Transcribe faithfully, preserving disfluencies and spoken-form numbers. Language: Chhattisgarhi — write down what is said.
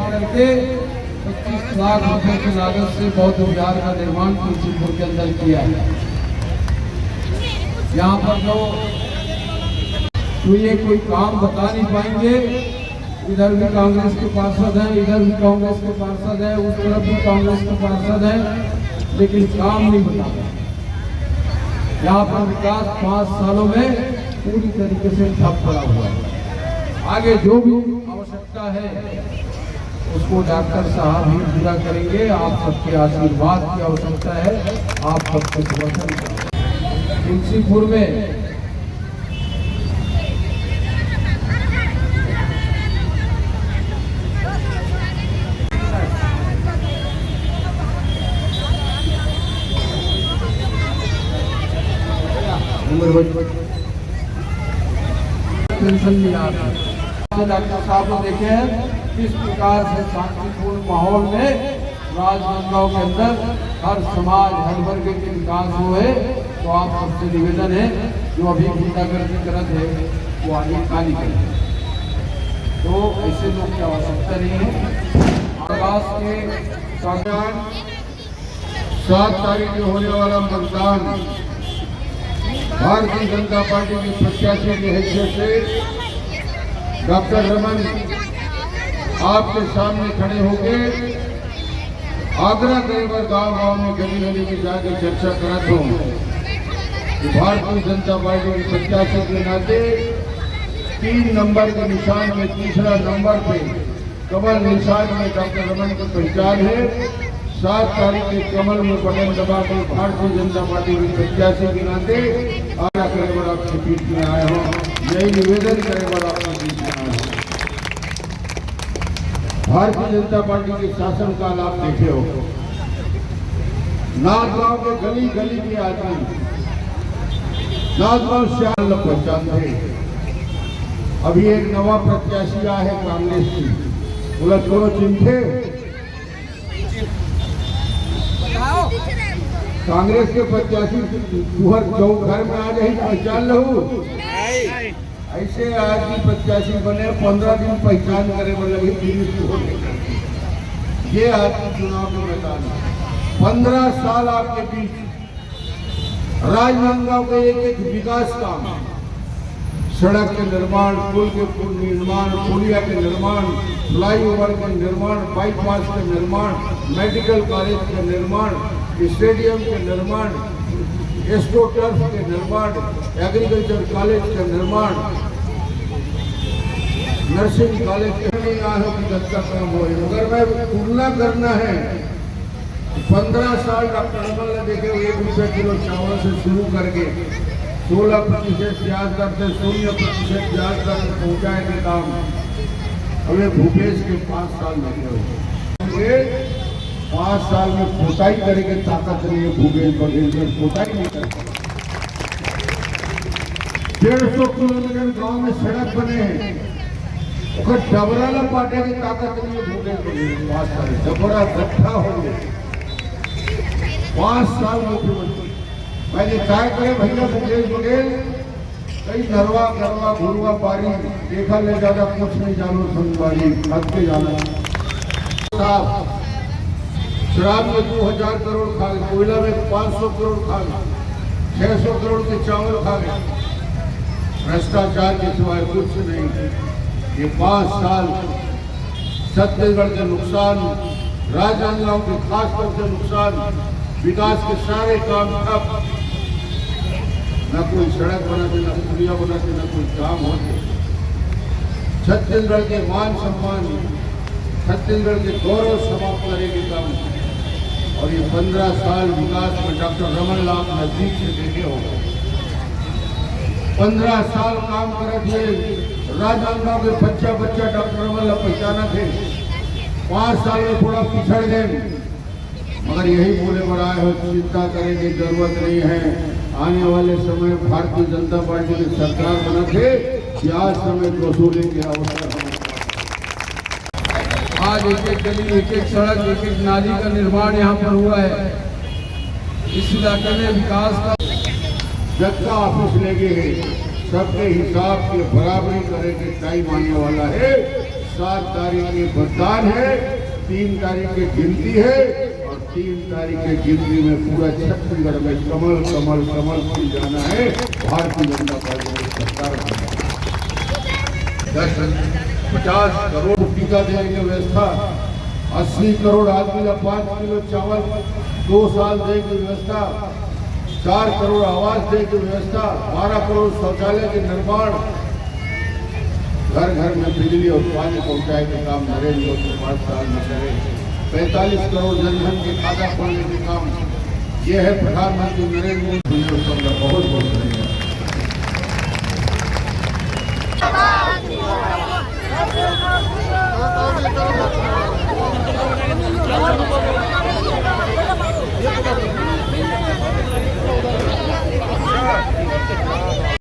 करके पच्चीस लाख रुपए की लागत से बौद्ध विहार का निर्माण तुलसीपुर के अंदर किया है। यहाँ पर जो, तो ये कोई काम बता नहीं पाएंगे। इधर भी कांग्रेस के पार्षद हैं, इधर भी कांग्रेस के पार्षद हैं, उस तरफ भी कांग्रेस के पार्षद हैं, लेकिन काम नहीं बता पाए। यहाँ पर विकास पाँच सालों में पूरी तरीके से ठप पड़ा हुआ है। आगे जो भी आवश्यकता है, उसको डॉक्टर साहब ही पूरा करेंगे। आप सबके आशीर्वाद की आवश्यकता है, आप सबके समर्थन की। तुलसीपुर में पेंशन मिला है। डॉक्टर साहब ने देखे हैं किस प्रकार से शांतिपूर्ण माहौल में राजनांदगांव के अंदर हर समाज, हर वर्ग के विकास हुए। तो आप सबसे निवेदन है, जो अभी गुंडागर्दी करत है, वो आगे का नहीं करे। तो ऐसे लोग की आवश्यकता नहीं है। विकास के साथ सात तारीख को होने वाला मतदान भारतीय जनता पार्टी के प्रत्याशी के हैसियत से डॉक्टर रमन आपके सामने खड़े होके आग्रह करे बर गांव गांव में, गली गली में जाके चर्चा करत हों कि भारतीय जनता पार्टी के प्रत्याशी के नाते तीन नंबर के निशान में तीसरा नंबर पे कमल निशान में डॉक्टर रमन की पहचान है। सात तारीख के कमल में बटन दबा के भारतीय जनता पार्टी के प्रत्याशी के नाते आग्रह करे बर आपके बीच में आए हों, यही निवेदन करे बर आपके बीच में आए हों। भारतीय जनता पार्टी के शासनकाल आप देखे हो, नांदगांव के गली गली के आदमी नांदगांव शहर ल पहचानथे। अभी एक नवा प्रत्याशी आया है कांग्रेस की, बोला, "कोनो चिन्हथे?" कांग्रेस के प्रत्याशी तुहर जो घर में आ जाही, पहचान लहू। ऐसे आज भी प्रत्याशी बने, पंद्रह दिन पहचान करे बर लगे, तीन दिन वोट। ये आज के चुनाव के मैदान है। पंद्रह साल आपके बीच राजनांदगांव के एक एक विकास काम, सड़क के निर्माण, पुल के पुल निर्माण, पुलिया के निर्माण, फ्लाईओवर के निर्माण, बाईपास के निर्माण, मेडिकल कॉलेज के निर्माण, स्टेडियम के निर्माण, एस्ट्रोटर्फ के निर्माण, एग्रीकल्चर कॉलेज के निर्माण, नर्सिंग कॉलेज के, नहीं आए हो कि गलत काम हो, मगर मैं तुलना करना है। पंद्रह साल डॉक्टर रमन ने देखे, एक रुपये किलो चावल से शुरू करके सोलह प्रतिशत ब्याज दर से शून्य प्रतिशत ब्याज दर में पहुंचाए के काम हमें भूपेश के पाँच साल लगे हुए। पाँच साल में पोताई करे के ताकत नहीं है भूपेश बघेल में, पोताई नहीं करते। डेढ़ सौ किलोमीटर गांव में सड़क बने हैं, ओकर डबरा ला पाटे के ताकत नहीं है भूपेश बघेल। पाँच साल डबरा गड्ढा हो गया, पाँच साल मुख्यमंत्री। मैंने तय करे भैया भूपेश बघेल, कई नरवा गरवा घुरवा बारी देखा ले, ज्यादा कुछ नहीं जानो संगवारी, हद के जाना। साहब, शराब में दो हजार करोड़ खा गए, कोयला में पाँच सौ करोड़ खा गए, छह सौ करोड़ के चावल खा गए, भ्रष्टाचार के सिवाय कुछ नहीं। ये पाँच साल छत्तीसगढ़ के नुकसान, राजनांदगांव के खासतौर से नुकसान, विकास के सारे काम ठप, न कोई सड़क बनाते, न पुलिया बनाते, न कोई काम होते। छत्तीसगढ़ के मान सम्मान, छत्तीसगढ़ के गौरव समाप्त करे के काम। और ये पंद्रह साल विकास में डॉक्टर रमन ला आप नजदीक से देखे हो, पंद्रह साल काम करत हुए राजनांदगांव के बच्चा बच्चा डॉक्टर रमन ला पहचानथे। पाँच साल में थोड़ा पिछड़ गए, मगर यही बोले बर आए हो, चिंता करे के जरूरत नहीं है। आने वाले समय भारतीय जनता पार्टी की सरकार बनथे, ब्याज समेत वसूले के अवसर हम आज एक एक गली, एक एक सड़क, एक एक नाली का निर्माण यहाँ पर हुआ है। इस इलाके में विकास का जब का ऑफिस लेगे हे, सबके हिसाब के बराबरी करे के टाइम आने वाला है। सात तारीख के मतदान है, तीन तारीख के गिनती है और तीन तारीख के गिनती में पूरा छत्तीसगढ़ में कमल, कमल, कमल खिल जाना है। भारतीय जनता पार्टी की सरकार बनना है। दस, पचास करोड़ टीका देने की व्यवस्था, अस्सी करोड़ आदमी ला पाँच किलो चावल दो साल देने की व्यवस्था, चार करोड़ आवास देने की व्यवस्था, बारह करोड़ शौचालय के निर्माण, घर घर में बिजली और पानी पहुंचाए के काम नरेंद्र मोदी पाँच साल में करे, पैंतालीस करोड़ जनधन के खाता खोलने के काम, ये है प्रधानमंत्री नरेंद्र मोदी। बहुत बहुत धन्यवाद।